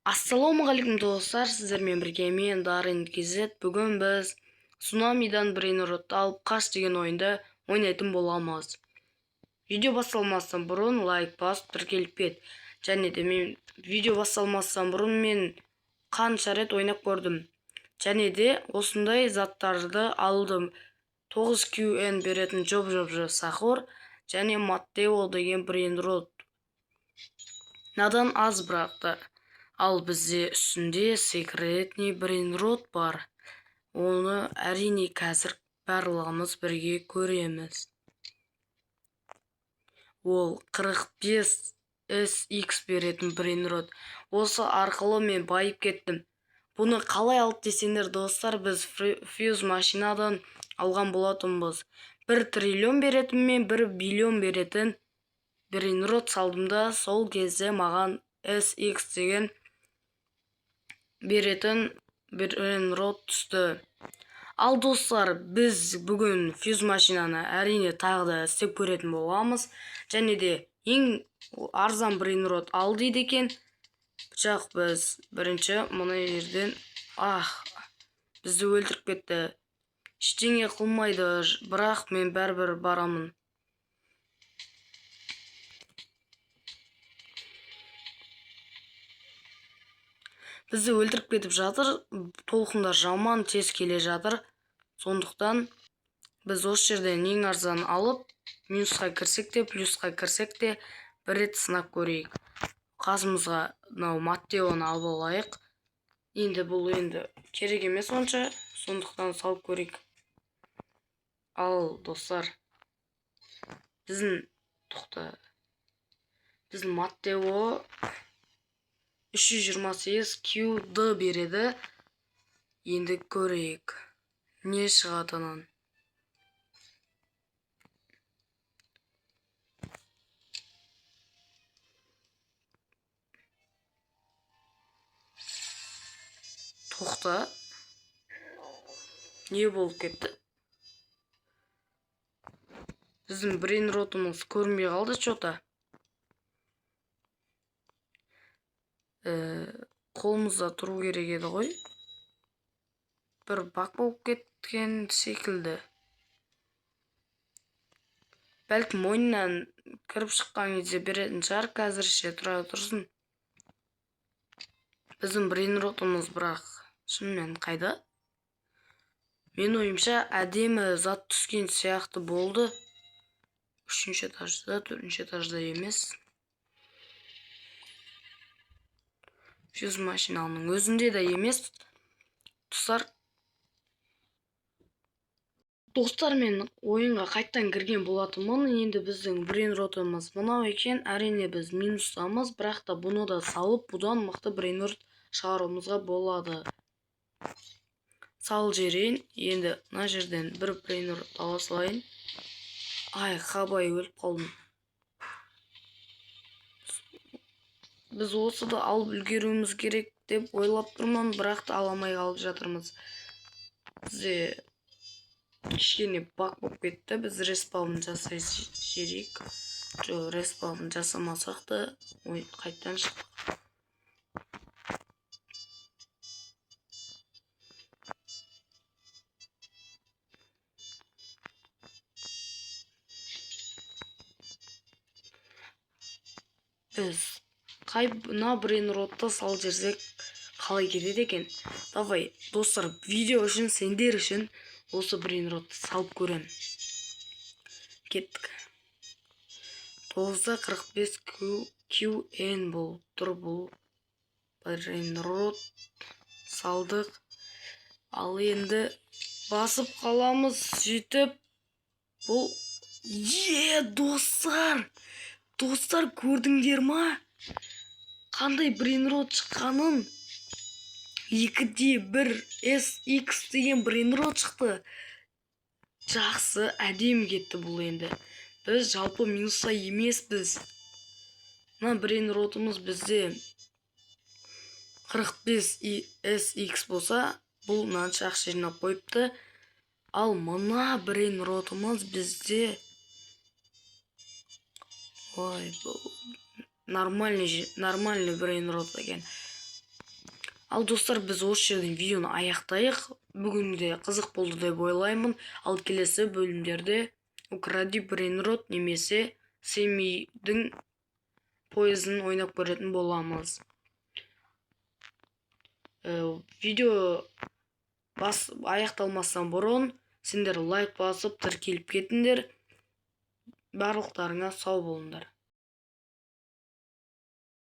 Ассалаумағалейкум, достар! Сіздермен бірге мен, Дарын KZ. Бүгін біз Цунамидан брейнротты алып қаш деген ойынды ойнайтын боламыз. Видео басталмастан бұрын лайк басып, тіркеліп кет. Және де мен видео басталмастан бұрын мен қанша рет ойнап көрдім. Және де осындай заттарды алдым. 9 QN беретін жоп-жоп сахур және Маттео деген брейнрот. Надан аз, бірақ та. Ал бізде үстінде секретный брейнрот бар. Оны, әрине, қазір барлығымыз бірге көреміз. Ол 45 SX беретін брейнрот. Осы арқылы мен байып кеттім. Бұны қалай алды десеңдер, достар, біз фьюз машинадан алған болатынбыз. 1 триллион беретін мен 1 биллион беретін брейнрот салдым да, сол кезде маған SX деген беретін брейнрот түсті. Ал, достар, біз бүгін фьюз машинаны, әрине, тағы да істеп көретін боламыз. Және де ең арзан брейнрот ал дейді екен. Бірақ біз бірінші мына жерден, ах, бізді өлтіріп кетті. Ештеңе қылмайды, бірақ мен бәрібір барамын. Бізді өлтіріп кетіп жатыр. Толқындар жаман тез келе жатыр. Сондықтан біз осы жерден ең арзан алып, минусқа кірсек те, плюсқа кірсек те, бір рет сынап көрейік. Қасымызға мынау Маттеоны алып алайық. Енді бұл енді керек емес онша, сондықтан салып көрейік. Ал, достар, біздің, тоқта, біздің Маттео 328 QD береді. Енді көрейік, не шығатынын. Тоқта, не болып кетті? Біздің брейнротымыз көрінбей қалды че-то. Қолымызда тұру керек еді ғой. Бір баг болып кеткен секілді. Бәлкім, ойыннан кіріп шыққан кезде беретін шығар, қазірше тұра тұрсын. Біздің брейнротымыз бірақ шынымен қайда? Мен ойымша, әдемі зат түскен сияқты болды. Үшінші этажда, төртінші этажда емес. Фьюз машинаның өзінде де емес. Достар, достар, мен ойынға қайттан кірген болатынмын. Енді біздің брейнротымыз мынау екен. Әрине, біз минустамыз, бірақ та бұны да салып, бұдан мықты брейнрот шығаруымызға болады. Салып жіберейін. Енді мына жерден бір брейнрот ала салайын. Ай, қабай, өліп қалдым. Біз осы да алып үлгеруіміз керек деп ойлап тұрмын, бірақ та ала алмай қалып жатырмыз. Бізде кішкене баг болып кетті. Біз респаун жасай жіберейік. Жоқ, респаун жасамасақ та, ой, қайттан шықтық. Біз қай мына брейнротты салып жіберсек, қалай кетеді екен? Давай, достар, видео үшін, сендер үшін осы брейнротты салып көрем. Кеттік. 9:45 QN болып тұр бұл брейнрот. Салдық. Ал енді басып қаламыз, сөйтіп бұл, е, достар, достар, көрдіңдер ма қандай брейнрот шыққанын? 2:1 SX деген брейнрот шықты. Жақсы, әдемі кетті бұл. Енді біз жалпы минуста емеспіз. Мына брейнротымыз бізде 45 SX болса, бұл мынанша ақша жинап қойыпты. Ал мына брейнротымыз бізде, ой, бұл нормальный, нормальный брейнрот екен. Ал, достар, біз осы жерден видеоны аяқтайық. Бүгін де қызық болды деп ойлаймын. Ал келесі бөлімдерде Укради брейнрот немесе Сэммидің пойызын ойнап көретін боламыз. Видео бас аяқталмастан бұрын сендер лайк басып, тіркеліп кетіңдер. Барлықтарыңа сау болыңдар.